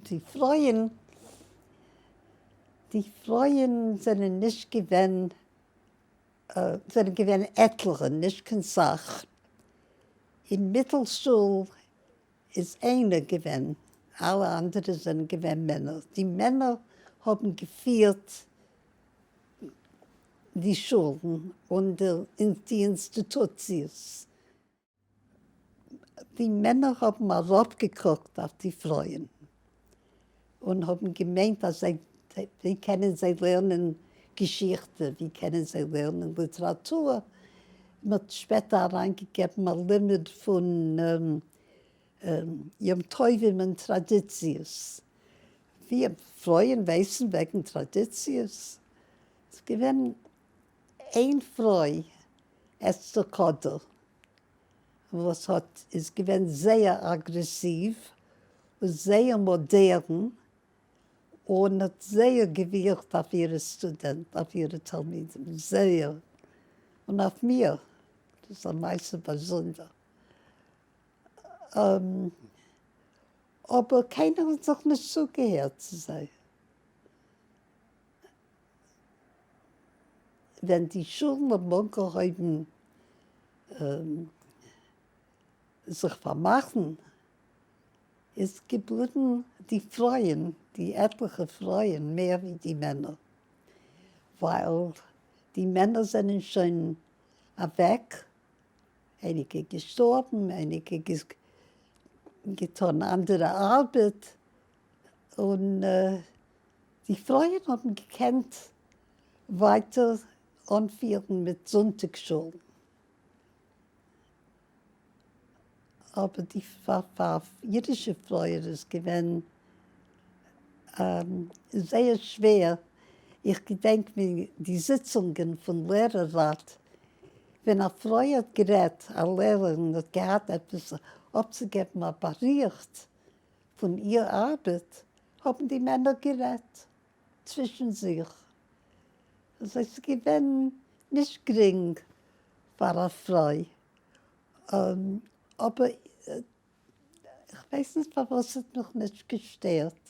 די פרויען, די פרויען זענען נישט געווען, זענען געווען עטליכע, נישט קיין סאך. אין מיטלשול איז איינער געווען, אלע אנדערע זענען געווען מענער. די מענער האבן געפירט די שולן און די אינסטיטוציעס. די מענער האבן אראפגעקוקט אויף די פרויען און האבן געמיינט אז זיי, ווי קענען זיי לערנען געשיכטע, ווי קענען זיי לערנען ליטעראטור. מען האט שפעטער אריינגעגעבן א לימוד פון יום טובים און טראדיציעס. ווי פרויען ווייסן וועגן טראדיציעס? ס'איז געווען איין פרוי אסתר קאדער וואס האט איז געווען זייער אגרעסיוו און זייער מאדערן און האט זייער געווירקט אויף אירע סטודענטן אויף אירע תלמידים זייער און אויף מיר דאס איז א מעשה באזונדער אבער קיינער האט זיך נישט צוגעהערט צו זיי. ווען די שולן האבן אנגעהויבן זיך פארמאכן, איז געבליבן די פרויען, די עטליכע פרויען מער ווי די מענער, ווייל די מענער זענען שוין אוועק, אייניגע געשטארבן, אייניגע געטון אנדערע ארבעט, און די פרויען האבן געקענט ווייטער אנפירן מיט זונטאג שולן, אבער די פאר אידישע פרויען איז געווען זייער שווער, איך געדענק די זיצונגען פון לערער ראט, ווען א פרוי האט גערעדט, א לערערין האט געהאט עפעס אפצוגעבן א באריכט פון איר ארבעט האבן די מענער גערעדט צווישן זיך, אזוי ס'איז געווען נישט גרינג פאר א פרוי, אבער כ'ווייס נישט פארוואס ס'האט מיך נישט געשטערט.